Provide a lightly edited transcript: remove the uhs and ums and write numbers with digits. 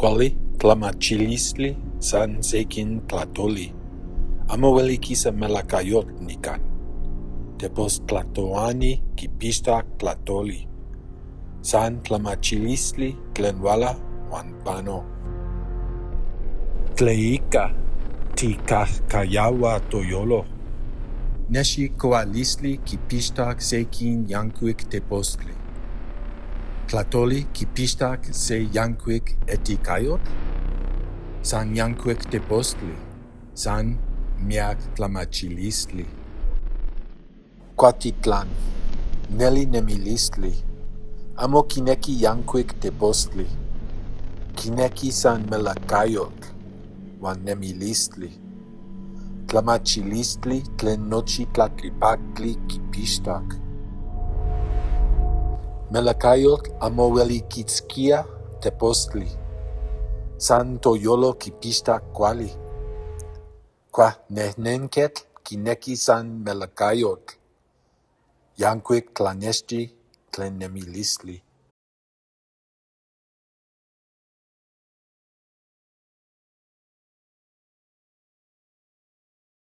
Cuali tlamachilistli san sequin tlahtoli. Amo hueli quisa melajcayotl nican. Tepos tlahtoani quipixtoc tlahtoli. San tlamachilistli tlen huala huan pano. Tleica tijcajcayahuaj toyolo. Nesi cualistli quipixtoc sequin yancuic tepostli. Tlahtoli quipixtoc se yancuic eticayotl? San yancuic tepostli, san miyac tlamachilistli. Cuatitlan, neli nemilistli. Amo quinequi yancuic tepostli. Quinequi san melajcayotl huan nemilistli. Tlamachilistli tlen nochi tlaltipactli quipixtoc. Melajcayotl amo hueli quiitzquía tepostli. San toyolo quipixtoc cuali. Cuajnejnenquetl quinequi san melajcayotl. Yancuic tlanextli tlen nemilistli.